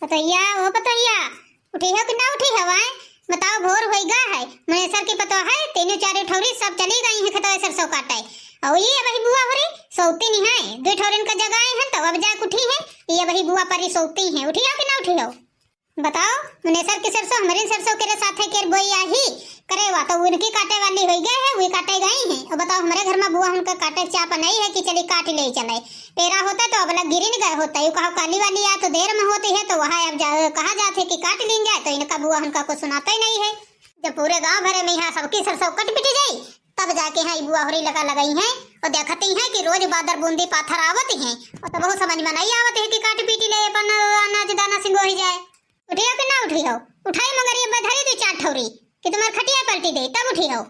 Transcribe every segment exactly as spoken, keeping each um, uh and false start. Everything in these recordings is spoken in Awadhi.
पतोहिया, ओ पतोहिया, उठी हो कि ना उठी हो, आए? बताओ, भोर होई गा है। मुनेसर की पतोह है, तीनों चारों ठौरी सब चली गई हैं खेतवा सरसों काटे। और ये अबही बुआ होरी सोती नहीं है, दो ठौरिन का जगाए हैं, तो अब जाके उठी हैं। ये अबही बुआ परी सोती हैं, उठी हो कि ना उठी हो? बताओ, मुनेसर की सरसों, हमरे सरसों के रे साथे केर बोई आही, करे वा तो उनकी काटे वाली होई गए है, वे काटे गई हैं। और बताओ, हमरे घर में बुआ उनका काटे के चाप नहीं है कि चली काट ले चले। पेरा होता तो अब लग गिरी न गए होता, यू कहो काली वाली आ तो देर में होती है, तो वहाँ अब जा, कहा जात है कि काट लीन जाए, तो इनका बुआ उनका कुछ सुनाता ही नहीं है। जब पूरे गांव भरे में यहाँ सबकी सरसों कट पिटी जाई, तब जाके यहाँ ई बुआ होरी लगा लगाई हैं और देखती हैं कि रोज बादर बूंदी पाथर आवत हैं और तब समझ में नहीं आवत है कि काट पीटी ले अपन अनाज दाना सिंगोही जाए। उठी हो कि ना उठी हो? उठाई मगर ये बधरी दी चार ठौरी कि तुम्हार खटिया पलटी दे, तब उठी हो।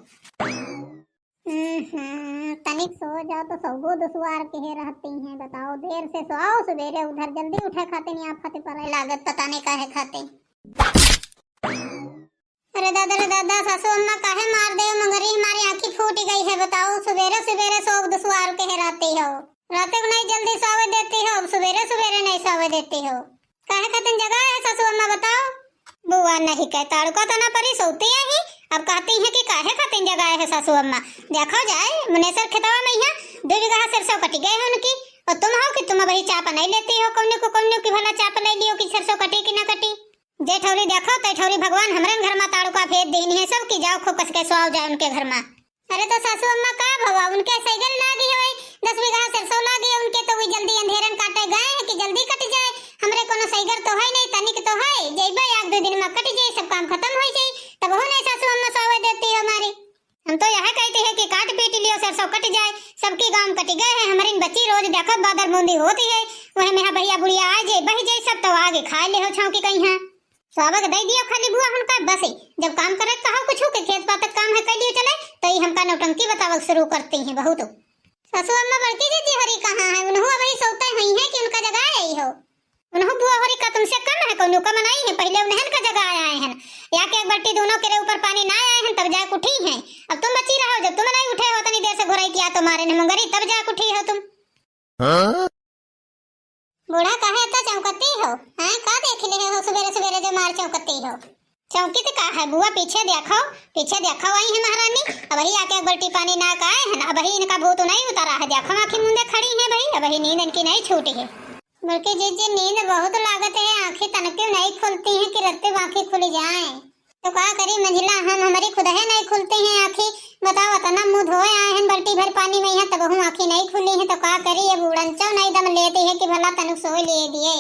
हम्म, तनिक सो जाओ तो सौगो दुसवार के है रहती हैं। बताओ, देर से सोओ, सवेरे उधर जल्दी उठे खातिर नहीं आफत पड़े लागत, पता नहीं काहे खातिर। अरे दादा रे दादा, सासू अम्मा काहे मार दे हो मगरी, हमारी आँखी फूट गई है। बताओ, सवेरे सवेरे सोग दुसवार के है रहती हो, रात को नहीं जल्दी सोवे देती हो, अब सवेरे सवेरे नहीं सोवे देती हो। काहे खातिर जगाए है सासू अम्मा, बताओ? बुआ नहीं कहे, ताड़ुका तो ना परी, सोती है ही। अब कहती हैं कि काहे खातिर जगाए है सासू अम्मा। देखो जाए, मुनेसर खेतवा में यहाँ दो बीघा सरसों कटी गए है उनकी, और तुम हो कि तुम अबही चाप नहीं लेती हो, कौनो को कौनो की भला चाप ले लियो कि सरसों कटी कि ना कटी। जे ठौरी देखो, ते ठौरी भगवान हमरन घर मा ताड़ुका फेर दीन है, सब की जाओ खूब कस के सुआओ जाए उनके घर मा। अरे तो सासू अम्मा का भवा, उनके सैगर लागी है वही दस बीघा सरसों लागी है उनके, तो वही जल्दी अंधेरन काटे गए हैं कि जल्दी कट जाए। हमरे कोनो सैगर तो है नहीं, तनिक तो है, जइबे एक दो दिन मा कट जाए, सब काम खत्म हो जाए, तब हो नहीं सासू अम्मा सोवे देती हो हमारी। हम तो यह कहते हैं कि काट पीट लियो, सरसों कट जाए, सबकी गाँव कट गए हैं, हमरिन बची रोज देखो बादर बूंदी होती है, वह में भैया बुढ़िया आ जाए, बह जाए सब, तो आगे खाए ले हो छौंकी कहीं है। स्वागत दे दियो खाली बुआ उनका बस, जब काम करे कहो कुछ के खेत पात काम है कर लियो चले, तो ये हमका नौटंकी बतावल शुरू करती हैं बहुत। सासू अम्मा बड़की जीजी होरी कहाँ है? उन्हों अबही सोते हुई हैं कि उनका जगाए आई हो? उन्हों बुआ होरी का तुमसे कम है, कौनो कम नहीं है, पहले उन्हन का जगाए आए हैं। या के एक बाल्टी दोनों के रे ऊपर पानी ना आए हैं, तब जाके उठी हैं। अब तुम बची रहो, जब तुम नहीं उठे हो तनी देर से घुराई किया तो मारे न मुंगरी, तब जाके उठी हो तुम। हाँ? बूढ़ा काहे इतना चौंकती हो? हैं, का देख ले हो सुबेरे सुबेरे जो मार चौंकती हो? चौंकित का है बुआ, पीछे देखो, पीछे देखो, आई है महारानी। अबही आके एक बाल्टी पानी ना का आए हैं, अबही इनका भूत नहीं उतारा है, देखो आँखें मूंदे खड़ी हैं भाई, अबही नींद इनकी नहीं छूटी है। बड़की जीजी, नींद बहुत लागत है, आँखें तनके नहीं खुलती हैं कि रत्ते आँखें खुली जाए। तो का करी मंझला, हम हमारी खुद है नहीं खुलती हैं आँखें। बताओ, इतना मुँह धोए आए हैं बाल्टी भर पानी में यहाँ, तब हूँ आँखें नहीं खुली हैं, तो का करी? अब उड़नचौ नहीं दम लेती है कि भला तनुक सो लिए दिए।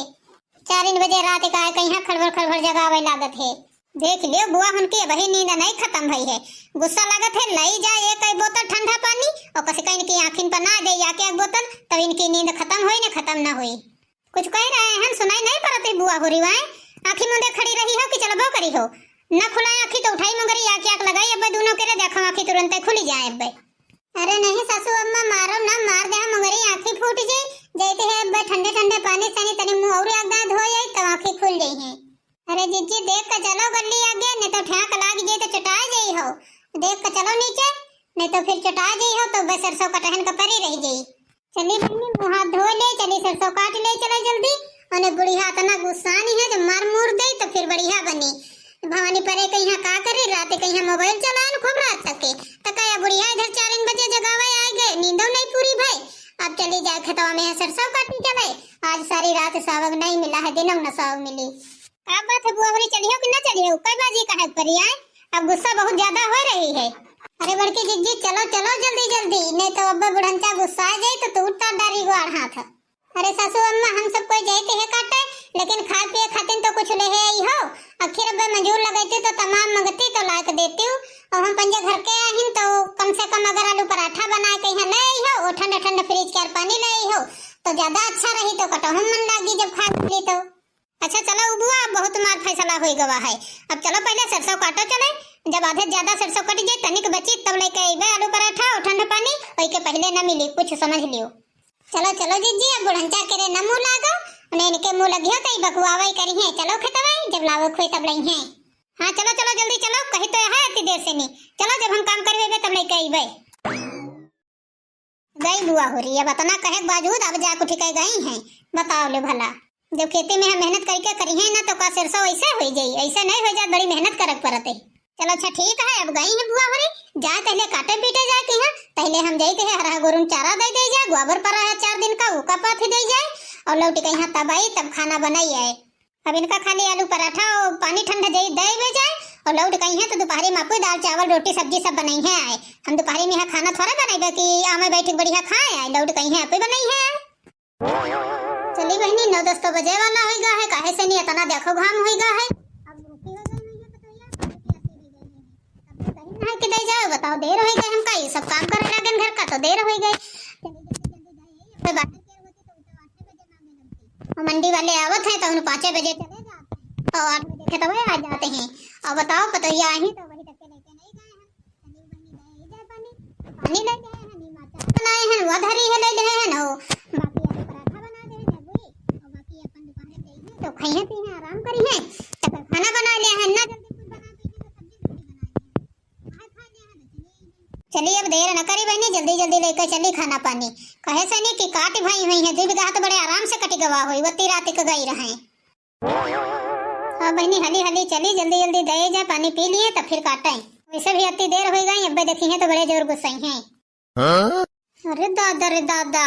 चार बजे रात का है, कहीं खड़बड़ खड़बड़ जगावे लागत है। देख लियो बुआ, उनकी अबही नींद नहीं खत्म भई है। गुस्सा लागत है, लई जाए एक, एक बोतल ठंडा पानी और कस कहीं की आँखिन पर ना दे आके एक बोतल, तब इनकी नींद खत्म हुई न खत्म ना हुई। कुछ कह रहे हैं, सुनाई नहीं पड़त है बुआ होरी वाए। आँखी मूंदे खड़ी रही हो कि चलबो करी हो? न खुलाए आँखी तो उठाई मुंगरी आँखी आँख लगाई, अब दोनों के रे देखो आँखी तुरंते खुली जाए अब। अरे नहीं सासू अम्मा, मारो ना, मार दे मुंगरी आँखी फूट जाई। जैते है अब ठंडे ठंडे पानी से तनी मुँह और आग दाँत धो जाई तो आँखी खुल जाई है। अरे जीजी, देख के चलो गल्ली आगे, नहीं तो ठ्याक लाग जाई तो चटा जाई हो। देख के चलो नीचे, नहीं तो फिर चटा जाई हो तो बस सरसों कटहन का परी रह जाई। चली बहनी, मुँह हाथ धो ले, चली सरसों काट ले, चलो जल्दी। उन्हें बुढ़िया इतना गुस्सानी है, जब मार मूर दे तो फिर बढ़िया बनी। भवानी परे कहीं का करे, रात कहीं मोबाइल चलाए न खूब रात तक के। तका या बुढ़िया इधर चार बजे जगावे आए गए, नींदो नहीं पूरी भई। अब चली जाए खेतवा में सरसों काटी चले। आज सारी रात सावग नहीं मिला है, दिनों न सावग मिली। का बात है बुआ होरी, चलियो कि ना चलियो? कई बाजी काहे परी आए? अब गुस्सा बहुत ज्यादा हो रही है। अरे बड़की जिज्जी, चलो चलो जल्दी जल्दी, नहीं तो अब बुढ़ंचा गुस्सा आ जाए तो तू उठा डारी ग्वाड़ हाथ। अरे सासू अम्मा, हम सब कोई जाते हैं काटे, लेकिन खाए पिए खातिर तो कुछ ले आई हो। आखिर अब मजूर लगती तो तमाम मंगती तो लायक देती हूँ। और हम पंजे घर के आहिन तो कम से कम अगर आलू पराठा बनाए कहीं ले आई हो, और ठंडा ठंडा फ्रिज के पानी ले आई हो, तो ज्यादा अच्छा रही, तो कटहु मन लागी जब खा ली तो। अच्छा चलो बुआ, अब बहुत मार फैसला होई गवा है। अब चलो पहले सरसों काटो चले, जब आधे ज्यादा सरसों कट जाए, तनिक बची, तब लेके अइबे आलू पराठा और ठंडा पानी, ओई के पहले न मिली, कुछ समझ लियो। चलो चलो जिज्जी, अब बुढ़ंचा के रे न मुँह लागो, उन्हें इनके मुँह लगियो तो ई बकुआवा ही करी है। चलो खेतवा, जब लावे खुए तब लई है। हाँ चलो चलो जल्दी चलो, कही तो है इतनी देर से नहीं। चलो जब हम काम करबे तब लेके अइबे। गई बुआ होरी, अब इतना कहे के बावजूद अब जाके उठी के गई हैं। बताओ ले भला। जब खेती में हम मेहनत करिके करिहे ना, तो का सरसों ऐसे होइ जाई? ऐसे नहीं होइ जात, बड़ी मेहनत करक परत है। चलो अच्छा ठीक है, अब गई है बुआ होरी, जाए तहले काटे पीटे जाए के यहाँ, तहले हम जाई तहे हरहा गोरुन चारा दे दे जाए, गोबर परा है चार दिन का, उका पाथी दे जाए, और लौट के यहाँ तब आई, तब खाना बनाई आए। अब इनका खाली आलू पराठा और पानी ठंडा जाई दे दे जाए, और लौट के यहाँ तो दोपहरी में आपको दाल चावल रोटी सब्जी सब बनाई है आए। हम दोपहरी में यहाँ खाना थोड़ा बनाएगा कि आमे बैठ के बढ़िया खाए आए, लौट के यहाँ आपको बनाई है आए। चली बहिनी, नौ दस तो बजे वाला होइगा है, काहे से नहीं इतना देखो घाम होइगा है। अब भूखी हो गई हुई है पतोहिया, भूखी ऐसी हो गई है। तब तो कहीं ना है कि दे जाओ, बताओ देर होइगा हमका, ये सब काम करे लागन घर का तो देर होइगा। चली जल्दी जल्दी जाए, ये अपने बाहर के होती तो उठो आठ बजे मांगे लगती। और मंडी वाले आवत हैं तो उन पाँचे बजे चले जाते हैं और आठ बजे खेतवे आ जाते हैं। और बताओ पतोहिया आई तो वही तक के लेके नहीं गए हैं। चली बहिनी, ले जाए पानी, पानी ले गए हैं, नीम अचार बनाए हैं, वो धरी है, ले गए हैं, हो बाकी आलू पराठा बना दे हैं, बुई, और बाकी अपन दोपहर में गई हैं, तो खाई हैं, पी हैं, आराम करी हैं, तब खाना बना ले हैं, ना जल्दी कुछ बना दे हैं, तो सब्जी रोटी बना दे हैं, वहाँ खा ले हैं, तो चली आई हैं। चली, अब देर न करी बहिनी, जल्दी जल्दी लेके चली खाना पानी, कहे से नहीं कि काट भाई हुई है, दो बीघा तो बड़े आराम से कटी गवा हुई, वो ती रात के गई रहे। हाँ बहिनी, हली हली चली, जल्दी जल्दी दे जा, पानी पी लिए, तब फिर काटे। वैसे भी अति देर हो गई, अब्बे देखी है तो बड़े जोर गुस्साई हैं। हाँ? अरे दादा रे दादा,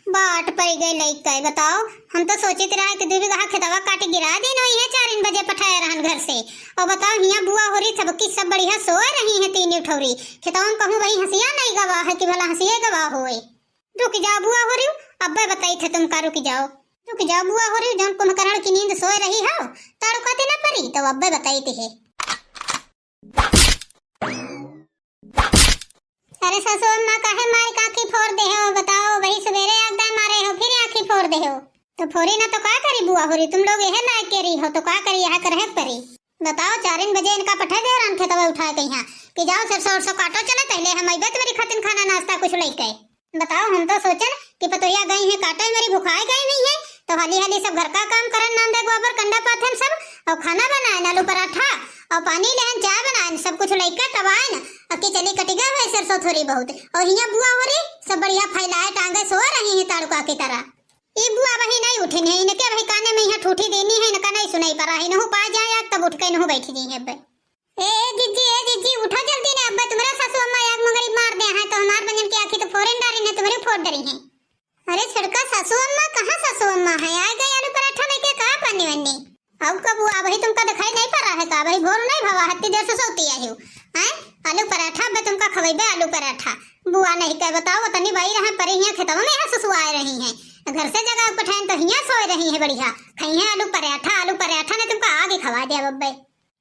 बाट पड़ गई लइका, बताओ। हम तो सोचित रहा कि दू बीघा खेतवा काट गिरा दिन हुई है, चार बजे पठाए रहन घर से। और बताओ, हियाँ बुआ होरी सबकी सब बढ़िया सोए रही है, तीन उठौरी खेतवा में कहूँ वही हंसिया नहीं गवा है कि भला हंसिया गवा होए। रुक जाओ बुआ होरी, अब्बे बताई थे तुमका, रुक जाओ, रुक जाओ बुआ होरी, जौन कुंभकर्ण की नींद सोए रही हो, ताड़ू खाती ना परी, तो अब्बे बताई थे। अरे सासू अम्मा, काहे मारी आँखी फोड़ दे हो? बताओ, वही सवेरे आग दाए मारे हो, फिर आँखी फोड़ दे हो। तो फोरी ना तो का करी बुआ होरी, तुम लोग यह लायक के रही हो, तो का करी, यह करहे परी। बताओ, चारिन बजे इनका पठा दे रहन खेतवा उठाए के यहाँ कि जाओ सरसों उरसों काटो, चले तहले हम अइबे तुम्हारी खातिन खाना नाश्ता कुछ लेके। बताओ, हम तो सोचन कि पतोहिया गई हैं काटे, मेरी भुखाए गई हुई है, तो हाली हाली सब घर का काम करन, नांदे गोबर कंडा पाथन सब, और खाना बनाए, आलू पराठा, और पानी लेहन, चाय बनाए, सब कुछ लेके तब आए न, अक्की चली कटिगा हुए सरसों थोड़ी बहुत, और हियाँ बुआ होरी सब बढ़िया फैलाए टांगे सोए रही हैं ताड़ुका की तरह। ई बुआ वही नहीं उठिन है, इनके वही काने में यहाँ ठूठी देनी है, इनका नहीं सुनाई पड़ा है, इनहू पा जाए आग तब उठ के इनहू बैठ जाइए अब। ए, ए जिज्जी, ए जिज्जी, उठो जल्दी ने, अब्बे तुम्हारा सासू अम्मा आग मंगरी मार दे हैं, तो हमार पंजन की आँखी तो फोरन डारी ने, तुम्हारी फोड़ डरी हैं। अरे छोटका सासू अम्मा, कहाँ सासू अम्मा है? आ गई आलू पराठा लेके, कहाँ पानी वानी? अब कब वो, अबही तुमका दिखाई नहीं पड़ा है का? अबही भोर नहीं भवा, हत्ती देर से सोती आई हो। हैं? आलू पराठा, अब्बे तुमका खवैबे आलू पराठा। बुआ नहीं कह बताओ, वतनी बाई रहे परी हियाँ खेतवा में यहाँ सुसुआए रही हैं। घर से जगह पठाएन तो हियाँ सोए रही हैं बढ़िया। खई हैं आलू पराठा, आलू पराठा ने तुमका आगे खवा दिया बब्बे।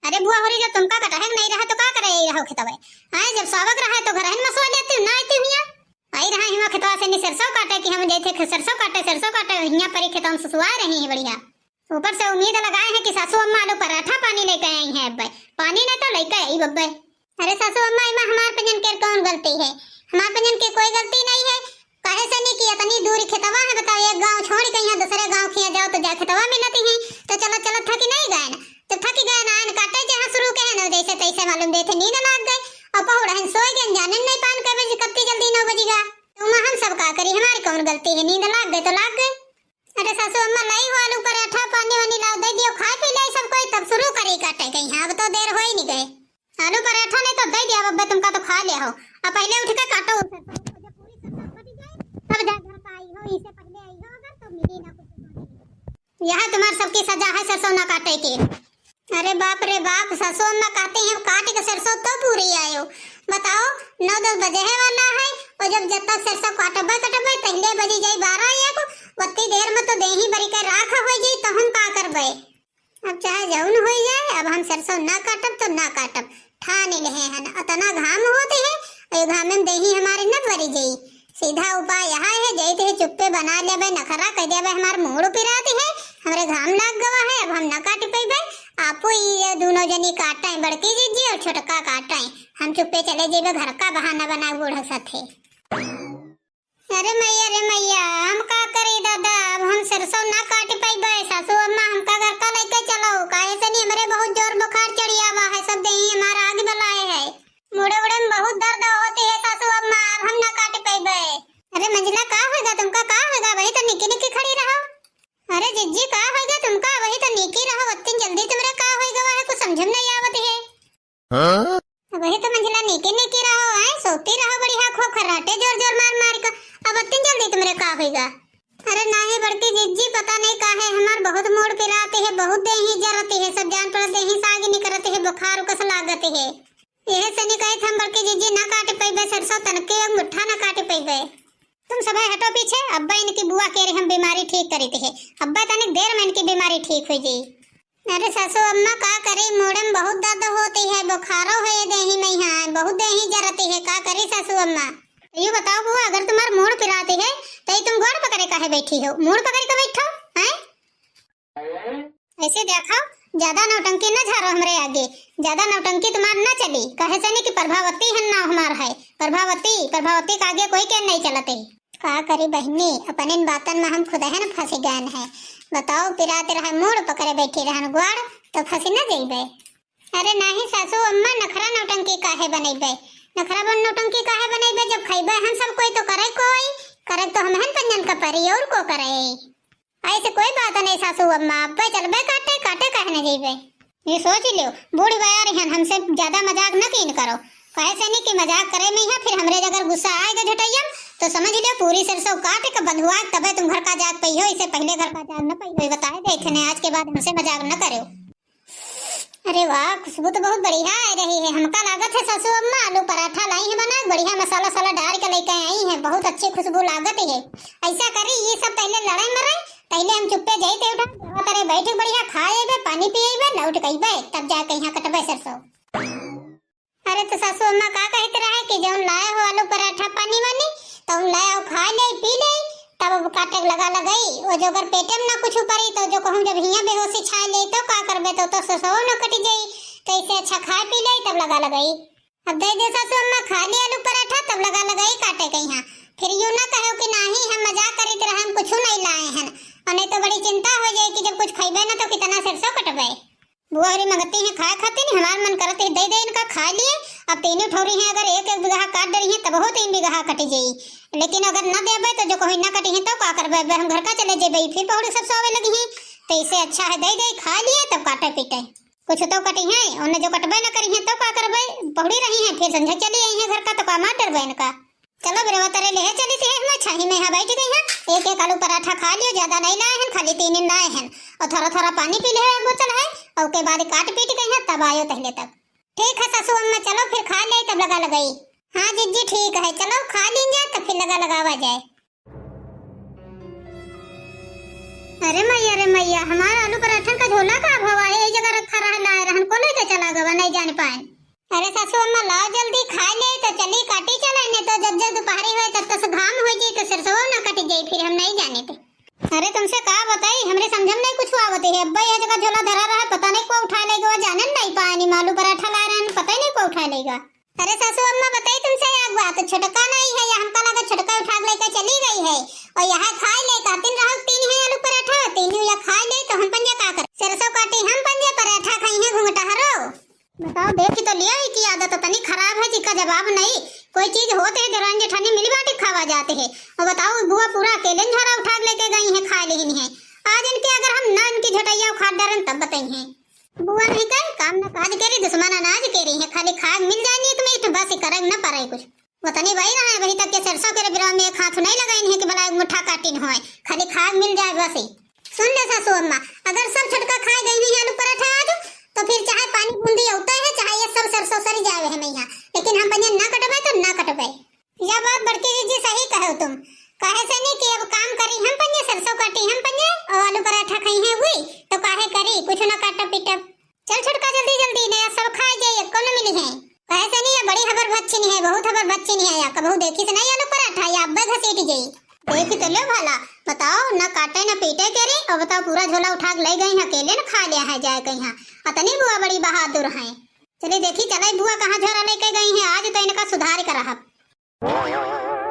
अरे बुआ होरी, जब तुमका कटहक नहीं रहा तो का करे आई रहो खेतवे? आए जब सावक रहा तो घर में सो लेती, ना आती हियाँ। आई रहा हियाँ खेतवा से नहीं सरसों काटे कि हम जाए थे सरसों काटे, सरसों काटे, हियाँ परी खेतवा में सुसुआ रही है बढ़िया। ऊपर से उम्मीद लगाए हैं कि सासू अम्मा आलू पराठा पानी लेके आई हैं। अब पानी नहीं तो लेके आई बब्बे। अरे सासू अम्मा, इमा हमार पंजन के कौन गलती है? हमार पंजन के कोई गलती नहीं है। काहे से नहीं कि इतनी दूर खेतवा है, बताओ, एक गांव छोड़ के यहाँ दूसरे गांव खिया जाओ तो जा खेतवा मिलती है, तो चलो चलो थकी नहीं गए ना, तो थकी गए ना, आन काटे जहाँ शुरू के है ना, जैसे तैसे मालूम देते नींद लाग गए और पहुड़हन सोए गए, जाने नहीं पान के बजे कत्ती जल्दी नौ बजी गा, तो वहाँ हम सब का करी, हमारी कौन गलती है, नींद लाग गए तो लाग गए। अरे सासू अम्मा, लाई हो आलू पराठा, पानी वानी लाओ, दे दियो, खाए पी ले सब कोई, तब शुरू करी काटे के यहाँ, अब तो देर हो ही नहीं गए। आलू पराठा नहीं तो दे दिया बब्बे, तुमका तो खा ले हो। अब पहले उठ के काटो, जब पूरी सब फट जाए, तब जा घर का आई हो, इसे पहले आई हो अगर तो मिली ना कुछ खाने। यह तुम्हार सबकी सजा है सरसों ना काटे के। अरे बाप रे बाप, सासू अम्मा कहती हैं काट के सरसों तो पूरी आयो। बताओ, नौ दस बजे है वाला है, और जब जब तक सरसों काटबे कटबे, पहले बजी जाई बारह एक, वत्ती देर में तो देही बरी के राख हो जाई, तो हम का करबे? अब चाहे जौन हो जाए, अब हम सरसों ना काटब तो ना काटब, ठान लेहे हन। अतना घाम होते है, और ये घाम में देही हमारे न बरी जाई। सीधा उपाय यह है, जैत है चुप्पे बना लेबे, नखरा कह देबे, हमार मूड़ पिरात है, हमरे घाम लाग गवा है, अब हम ना काट पैबे। आपो ये दोनों जनी काटे, बड़की जिज्जी और छोटका काटे, हम चुप्पे चले जेबे घर का बहाना बना बूढ़ा साथे। अरे मैया रे मैया, हम का करी दादा, अब हम सरसों ना काट पैबे। सासू अम्मा हमका घर का लेके चलो, काहे से नहीं हमरे बहुत जोर बुखार चढ़ी आवा है, सब देही हमारा आग बलाए है। मुड़े उड़े में बहुत दर्द होती है सासू अम्मा, अब हम ना काट पैबे। अरे मंझला का होगा तुमका, का होगा भाई, तो निकी निकी खड़ी रहो। अरे जिज्जी का होगा, तुमरे का होइगा? अरे नाही बड़की जिज्जी, पता नहीं काहे हमार बहुत मूड़ पिरात है, बहुत देही जरत है, सब जान पड़त देही साग निकरत है, बुखार कस लागत है। यह सनी कहित हम बड़की जिज्जी ना काट पइबे सरसों, तनके एक मुट्ठा ना काट पइबे। तुम सबै हटो पीछे, अब्बै इनकी बुआ केरे हम बीमारी ठीक करित है, अब्बै तनिक देर में इनकी बीमारी ठीक होइ जाई। अरे सासू अम्मा का करी, मूड़े में बहुत दर्द होत है, बुखारो है देही में, यहाँ बहुत देही जरत है, का करी सासू अम्मा? यू बताओ बुआ, अगर तुम्हार मूड़ पिरात है तो ये तुम गोड़ पकड़े काहे बैठी हो? मूड़ पकड़ के बैठो, हैं? ऐसे देखो, ज्यादा नौटंकी न झारो हमरे आगे, ज्यादा नौटंकी तुम्हार न चली। कहे से नहीं कि प्रभावती है नाव हमार है, प्रभावती, प्रभावती का आगे कोई के नहीं चलते। का करी बहिनी, अपनिन बातन में हम खुद है न फंसी गयन है। बताओ, पिरात रहे मूड़ पकड़े बैठी रहन ग्वाड़, तो फंसी न जइबे। अरे नाही सासू अम्मा, नखरा नौटंकी काहे बनइबे? नखरा बन नौटंकी काहे बनइबे? जब खइबे हम सब कोई तो करे कोई, करे तो हम हन पंजन का परी और को करे। ऐसे कोई बात नहीं सासू अम्मा, अब्बे चलबे काटे, काटे काहे न जइबे? ये सोच लियो, बूढ़ी बयार हन, हमसे ज्यादा मजाक न कीन करो। कहे से नहीं कि मजाक करे में है, फिर हमरे अगर गुस्सा आएगा झटैया, तो समझ लियो पूरी सरसों काट के बंधुआ तबे तुम घर का जाग पइहो, इसे पहले घर का जाग न पइहो। ये बताए दे थे ने, आज के बाद हमसे मजाक न करो। अरे वाह, खुशबू तो बहुत बढ़िया आ रही है। हमका लागत है सासू अम्मा आलू पराठा लाई है बना, बढ़िया मसाला साला डाल के लेके आई है, बहुत अच्छी खुशबू लागत है। ऐसा करी, ये सब पहले लड़ाई मरे, पहले हम चुप्पे जाई ते उठा, जगह तरे बैठ के बढ़िया खा लेबे, पानी पिएबे, लौट के अइबे, तब जाके यहाँ कटबे सरसों। अरे तो सासू अम्मा का कहत रहे कि जौन लाए हो आलू पराठा पानी वानी, तो उन लाए हो खा ले, पी ले, तब अब काटे लगा लगई। वो जो अगर पेटे में ना कुछ पड़ी, तो जो कहूँ जब हियाँ बेहोशी छाए ले, तो का करबे, तो, तो सरसों न कट जाई, तो इसे अच्छा खाए पी ले, तब लगा लगई। अब दे दे सासू अम्मा, खा ले आलू पराठा, तब लगा लगई काटे कहिया। फिर यूं ना कहो कि नाही हम मजाक करित रहे, हम कुछ नहीं लाए हैं, और नहीं तो बड़ी चिंता हो जाए कि जब कुछ खइबे ना तो कितना सरसों कटबे। बुआ अउरी मंगती हैं खाए खातिर, हमार मन करत है दे दे इनका खा लिए। अब तीनों ठौरी हैं, अगर एक एक बीघा काट डरी हैं तब हो तीन बीघा कट जाई, लेकिन अगर ना देबे तो जो कोई ना कटी हैं तो का करबे, अब हम घर का चले जेबे, फिर पहुड़ी सब सोवे लगी हैं, तो इसे अच्छा है दे दे खा लिए तब काटे पीटे। कुछ तो कटी हैं, उन्हें जो कटबे ना करी हैं तो का करबे, पहुड़ी रही हैं, फिर संझा चली आई हैं घर का तो का मार डरबे इनका। चलो बिरवा तरे ले चली थी, हम छाही में यहाँ बैठ गई हैं। एक एक आलू पराठा खा लियो, ज्यादा नहीं लाए हैं, खाली तीन दिन लाए हैं। और थोड़ा थोड़ा पानी पी ले है, बोतल है, और के बाद काट पीट गई हैं, तब आयो तहले तक। ठीक है सासू अम्मा, चलो फिर खा ले, तब लगा लगाई। हाँ जिज्जी ठीक है, चलो खा लीन जा, तब फिर लगा लगावा जाए। अरे मैया, अरे मैया, हमारा आलू पराठन का झोला का भवा है, यही जगह रखा रहा, लाए रहन को लेके चला गवा, नहीं जान पाए। अरे सासू अम्मा, लाओ जल्दी खा ले, तो चली काटी चले, नहीं तो जब जब दोपहरी होए, तब तक घाम हो जी, तो सरसों न कट जाई, फिर हम नहीं जाने थे। अरे तुमसे का बताई, हमरे समझ में नहीं कुछ आवत है। अब्बा यह जगह झोला धरा रहा, पता नहीं को उठा लेगा, जाने नहीं पानी, आलू पराठा ला रहे हैं, पता ही नहीं को उठा लेगा। अरे सासू अम्मा, बताई तुमसे एक बात, छोटका नहीं है, या हमका लगा छोटका उठा के लेके चली गई है, और यहाँ खाए ले, कहतिन रहो तीन है आलू पराठा, तीन या खाए ले, तो हम पंजा का कर, सरसों काटी हम पंजा, पराठा खाई है घुंघटा हरो। बताओ, देखी तो लिया ही की आदत तनी खराब है, जिका जवाब नहीं। कोई चीज होते है, देवरान जेठानी मिली बाटी खावा जाते है। और बताओ, बुआ पूरा अकेले झोरा उठा के लेके गई है, खा लेहिन है। आज इनके अगर हम ना इनकी झोटैया उखाड़ डरन तब बताई हैं। बुआ नहीं कहे, काम ना काज केरी, दुश्मन अनाज केरी है, खाली खाए मिल जाए नीक मीठ, बस ही करे न परे कुछ। वतनी वही रहे, वही तक के सरसों के बिरवा में एक हाथ नहीं लगाइन है कि भला एक मुट्ठा काटिन होए, खाली खाए मिल जाए बस ही। सुन ले सासू अम्मा, अगर सब छोटका खाए गई नहीं आलू पराठा आज, तो फिर चाहे पानी बूंदी होता है, चाहे ये सब सरसों सरी जावे है मैया, लेकिन हम पंजे ना कटबे तो ना कटबे। यह बात बड़की जिज्जी सही कहो तुम, कहे से नहीं कि अब काम करी हम पंजे, सरसों काटी हम पंजे, और आलू पराठा खाई है हुई, तो काहे करी, कुछ ना काटब पीटब। चल छोटका, जल्दी जल्दी, नया सब खाए जाए, एको न मिली है। कहे से नहीं, या बड़ी हबर बच्ची नहीं है, बहुत हबर बच्ची नहीं है, या कबहू देखी से नहीं आलू पराठा, या अब्बे घसीट जाई। देखी तो ले भला, बताओ, न काटे न पीटे के रे, और बताओ, पूरा झोला उठा के ले गई हैं, अकेले न खा लिया है जाए कहीं, अतनी बुआ बड़ी बहादुर हैं। चली देखी, चलाई बुआ कहाँ झोरा लेके गई हैं, आज तो इनका सुधार कर रहब।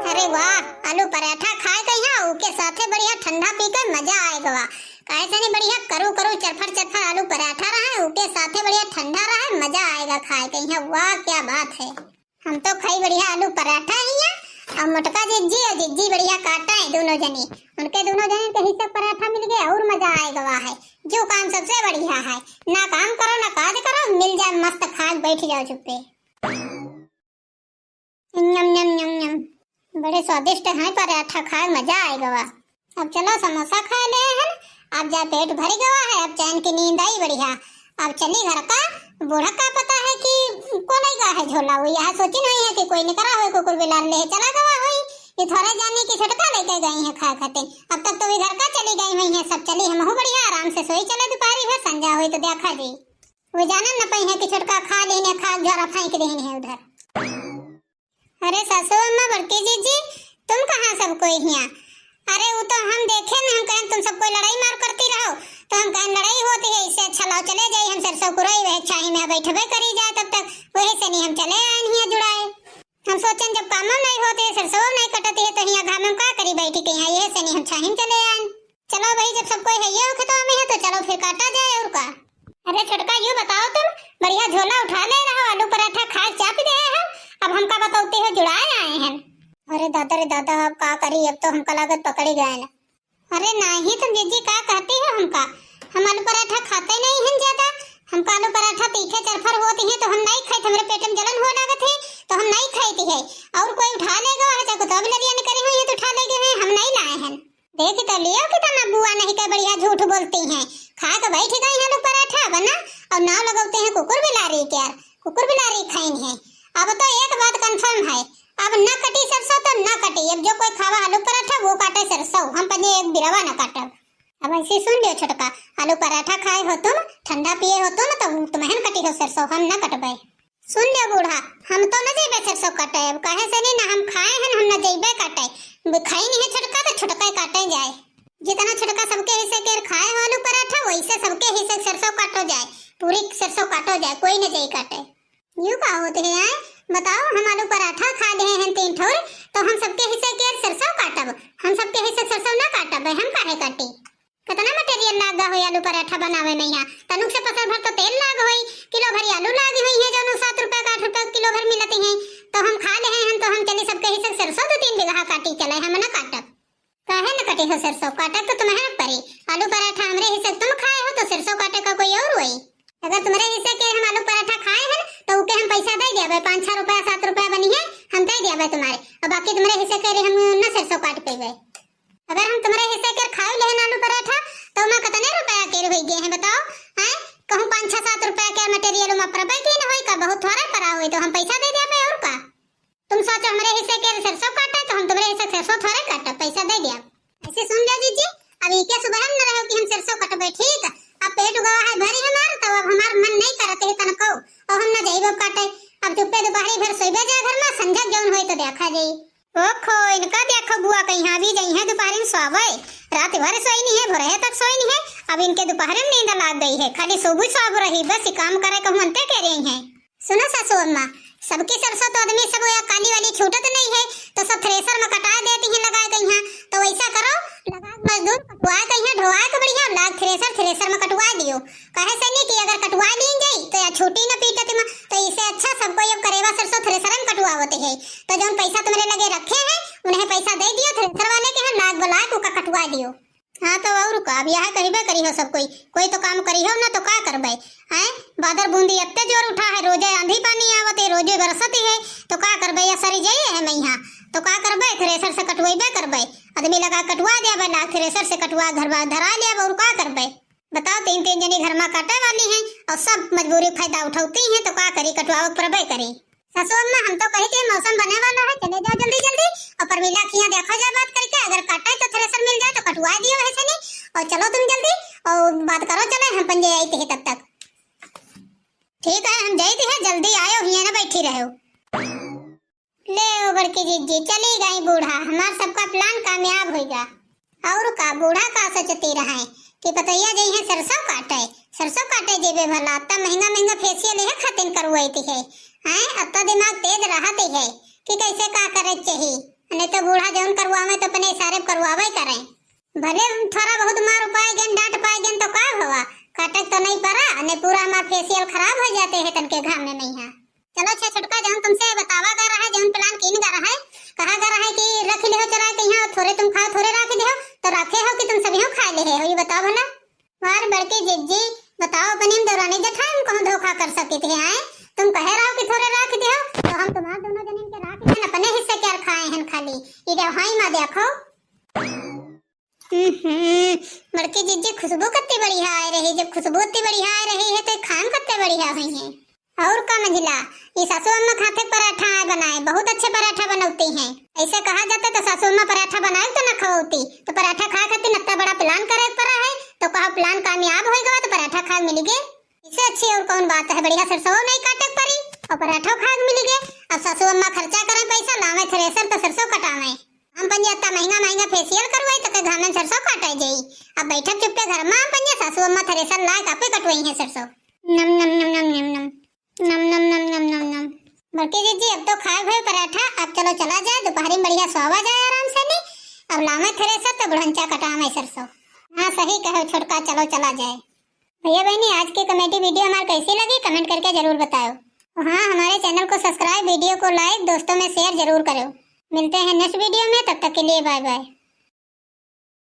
अरे वाह, आलू पराठा खाए कहिया, उके साथे बढ़िया ठंडा पी के मजा आएगा। वाह, काहे से नहीं बढ़िया करू करू चरफर चरफर आलू पराठा रहे, उके साथे बढ़िया ठंडा रहे, मजा आएगा खाए कहिया। वाह, क्या बात है। हम तो खाई बढ़िया आलू पराठा हिया, और मोटका जिज्जी और जिज्जी बढ़िया काटा है दोनों जनी। उनके दोनों जनी के हिस्से पराठा मिल गया और मजा आएगा। वाह है, जो काम सबसे बढ़िया है, ना काम करो ना काज करो, मिल जाए मस्त खाए बैठ जाओ चुप्पे। ञम, ञम, ञम, ञम। बड़े स्वादिष्ट हैं पराठा, खाए मजा आए गवा। अब चलो समोसा खाए ले हन, अब जा पेट भर गवा है, अब चैन की नींद आई बढ़िया। अब चली घर का, बूढ़ा का पता है कि को लइ गा है झोला, वो यह सोची नहीं है कि कोई निकरा होई कुकुर बिलार ले चला गवा होई। ये थोड़े जानी कि छोटका लेके गई है खाए खातिर। अब तक तो वे घर का चली गई हुई है सब, चली हमहू बढ़िया आराम से सोई चले, दुपहरी भर संझा होई तो देखा जी। वे जानन न पई है कि छोटका खा लेने, खा झोरा फेंक देने है उधर। अरे सासू अम्मा, बड़की जीजी, तुम कहाँ सब कोई हिया? अरे वो तो हम देखे न, हम कहें तुम सब कोई लड़ाई मार करती रहो, तो हम कहें लड़ाई होती है, इससे अच्छा लाओ चले जाई, हम सरसों कुरई वह छाही में बैठबे करी जाए, तब तक वही से नहीं हम चले आए हिया जुड़ाए। हम सोचें जब कामो नहीं होते, सरसों नहीं कटती है, तो हिया घाम में का करी बैठी के हिया, यही से नहीं हम छाही में चले आए। चलो भाई, जब सब कोई है ये खेतवा में है तो चलो फिर काटा जाए और का। अरे छोटका, यूं बताओ तुम, बढ़िया झोला उठा ले रहो, आलू पराठा खा के चाप दे हो, अब हमका बतौते हो जुड़ाए आए हैं। अरे दादा रे दादा, अब का करी, अब तो हमका लागत पकड़ी गए ना। अरे नहीं तुम जीजी का कहती हो हमका, हम आलू पराठा खाते नहीं हैं ज्यादा, हमका आलू पराठा तीखे चरफर होती हैं तो हम नहीं खाई, हमरे पेट में जलन हो लागत है तो हम नहीं खाई थी है। और कोई उठा ले गवा है, चाहे कुत्ता बिलरिया निकरी हुई है तो उठा ले गए हैं, हम नहीं लाए हैं। देख तो लियो कितना बुआ नहीं के बढ़िया झूठ बोलती हैं। खा के बैठ गई हैं लोग पराठा बना और नाव लगौते हैं कुकुर बिलारी के यार, कुकुर बिलारी खाइन है। अब तो एक बात confirm है, अब न कटी सरसों तो न कटी। अब जो कोई खावा आलू पराठा वो काटे सरसों, हम पहले एक बिरवा न काटब। अब ऐसे सुन लियो छोटका, आलू पराठा खाए हो तुम, ठंडा पिए हो तुम, तो तुम्हें कटी हो सरसों, हम न कटबे। सुन ले बूढ़ा, हम तो न जइबे सरसों काटे, अब काहे से नहीं ना हम खाए हैं, हम न जइबे काटे। ब-, खाई नहीं है छोटका तो छोटका ही काटे जाए। जितना छोटका सबके हिस्से के खाए हो आलू पराठा, वैसे सबके हिस्से सरसों काटो जाए, पूरी सरसों काटो जाए, कोई न जाई काटे। यूं का होते है आए? बताओ, हम आलू पराठा खा ले हैं तीन ठोर, तो हम सबके हिस्से के सरसों काटब, हम सबके हिस्से सरसों ना काटब, हम काहे काटी? कितना material लाग गा होई आलू पराठा बनावे में? यहाँ तनुक से पसर भर तो तेल लाग होई, किलो भर आलू लाग हुई है, जौन सात रुपया का आठ रुपया किलो भर मिलती है, तो हम खा ले हैं, हम तो हम चली सबके हिस्से सरसों दो तीन बीघा काटी चले, हम ना काटब। काहे न कटी हो सरसों, काटब तो तुम्हें न परी। आलू पराठा हमरे हिस्से तुम खाए हो तो सरसों काटे का कोई और होई? अगर तुम्हरे हिस्से के हम आलू पराठा खाए हैं तो उके हम पैसा दे दिया, पाँच छह रुपया सात रुपया बनी है, हम दे दिया तुम्हारे, और बाकी तुम्हरे हिस्से के हम न सरसों काट पेबे। अगर हम तुम्हरे हिस्से के खाए लेहन आलू पराठा, तो ओमा कितने रुपया के होई गए हैं बताओ? हैं? कहूँ पाँच छह सात रुपया के material ओमा परबे की न होई का, बहुत थोड़ा परा होई, तो हम पैसा दे देबे और का। तुम सोचो हमरे हिस्से के सरसों काटे, तो हम तुम्हरे हिस्से के सरसों थोड़े काटे, पैसा दे देब। ऐसे सुन लो जीजी, अब इके सुबह हम न रहो कि हम सरसों कटबे, ठीक? अब पेट गवा है भरी हमार, तो अब हमार मन नहीं करत है तनको, और हम न जाइबो काटे। अब चुप्पे दोपहरी भर सोइबे जाए घर में, संझा जौन होई तो देखा जाई। ओखो, इनका देखो बुआ कहीं भी जाई हैं, दोपहरी में सोवे, रात भर सोई नहीं है, भोरे तक सोई नहीं है। अब इनके दोपहरी में नींद लाग गई है, खाली सोबू सोब रही, बस ये काम करे कहूँ अंते के रही हैं। सुनो सासू अम्मा, सबकी सरसों तो आदमी सब या काली वाली छूटत नहीं है, तो सब thresher में कटाए देती हैं लगाए कहीं, तो वैसा करो, लगाए मजदूर कटवाए कहीं, ढोवाए के बढ़िया लाग thresher, thresher में कटवाए दियो। काहे से नहीं कि अगर कटवा ली जाई तो या छूटी न पीटत में, तो इसे अच्छा सबको ये करेवा सरसों thresher में कटवावत है। तो जौन पैसा तुम्हरे लगे रखे हैं उन्हें पैसा दे दियो, thresher वाले के यहाँ लाग बुलाए के ओका कटवा दियो। हाँ तो और का, अब यह कहिबे करी हो सब कोई, कोई तो काम करी हो ना तो का करबे? हैं, बादर बूंदी इतने जोर उठा है, रोजे आंधी पानी आवत है, रोजे बरसत है, तो का करबे? या सरी जाइए है मैं यहाँ, तो का करबे? Thresher से कटवाइबे करबे, आदमी लगा कटवा देबे, लाग thresher से कटवा घर बार धरा लेब, और का करबे? बताओ, तीन तीन जनी घर में काटे वाली हैं और सब मजबूरी फायदा उठौती हैं, तो का करी, कटवावे परबे करी। सासू अम्मा, हम तो कही कि मौसम बने वाला है, चले जाओ जल्दी जल्दी और परमिला किया देखा जाए बात करके, अगर काटे तो thresher मिल जाए तो कटवा दियो वैसे नहीं, और चलो तुम जल्दी और बात करो, चले हम पंजे आई थे तब तक। ठीक है, हम जाई थे, जल्दी आयो, हिया ना बैठी रहो। ले ओ बड़की जीजी, चली गई बूढ़ा, हमार सबका plan कामयाब होइगा। और का, बूढ़ा का सोचती रहे कि पतोहिया जइहे सरसों काटे, सरसों काटे जेबे भला, अत्ता महंगा महंगा facial यह खातिन करवाई थी है, हैं? अत्ता दिमाग तेज रहत है कि कैसे का करे चाहिए, नहीं तो बूढ़ा जौन करवावे तो अपने इशारे पे करवावे करें। भले थोड़ा बहुत मार पाए गन, डांट पाए गन तो का भवा, काटक तो नहीं परा, नहीं पूरा हमार facial खराब हो जाते है तनके घाम में मैहा। चलो अच्छा छोटका, जौन तुमसे बतावा गा रहा है, जौन plan कीन गा रहा है, कहा गा रहा है कि रख लिहो चुराए के यहाँ, थोड़े तुम खाओ, थोड़े रख दिहो, तो रखे हो कि तुम सभी खा ले हो, ये बताओ भला। वार बड़की जिज्जी, बताओ अपनी हम देवरानी जेठाई, हम कहूँ धोखा कर सके थे, आए? तुम कहे रहो कि थोड़े रख दिहो, तो हम तुम्हारे दोनों जनीन के रख दिहन, अपने हिस्से के यार खाए हैं खाली, देखो। हम्म, बड़की जिज्जी, खुशबू कत्ती बढ़िया आय रही। जब खुशबू अत्ती बढ़िया आय रही है तो खान कत्ते बढ़िया हुई है। और का मंझिला, ई सासू अम्मा खातिर पराठा आय बनाए, बहुत अच्छे पराठा बनौती हैं। ऐसे कहा जाता तो सासू अम्मा पराठा बनाए तो न खवौती, तो पराठा खाए खातिर अत्ता बड़ा plan करे के पड़ा है। तो कहा plan कामयाब हो गवा तो पराठा खाए मिल गए। इससे अच्छी और कौन बात है, बढ़िया सरसों नहीं काटे के पड़ी और पराठा खाए मिल गए। अब सासू अम्मा खर्चा करें पैसा, लावे थ्रेसर तो सरसों कटावे। हम पंजे अत्ता महंगा महंगा facial करवाई तो के घामे में सरसों काटे जाई। अब बैठक चुप्पे घर में हम पंजे सासू अम्मा थ्रेसर लाए कापे कटवाई है सरसों। नम नम नम नम नम नम। नम नम नम नम नम नम। बड़की जिज्जी, अब तो खाए भए पराठा, अब चलो चला जाए, दोपहरी में बढ़िया सोवा जाए आराम से नी। अब लावे थ्रेसर तो बुढ़ंचा कटावे सरसों। हाँ, सही कहो छोटका, चलो चला जाए। भैया बहनी, आज की comedy video हमार कैसी लगी, comment करके जरूर बताओ। और हाँ, हमारे channel को subscribe, video को like, दोस्तों में share जरूर करो। मिलते हैं next video में, तब तक के लिए bye bye।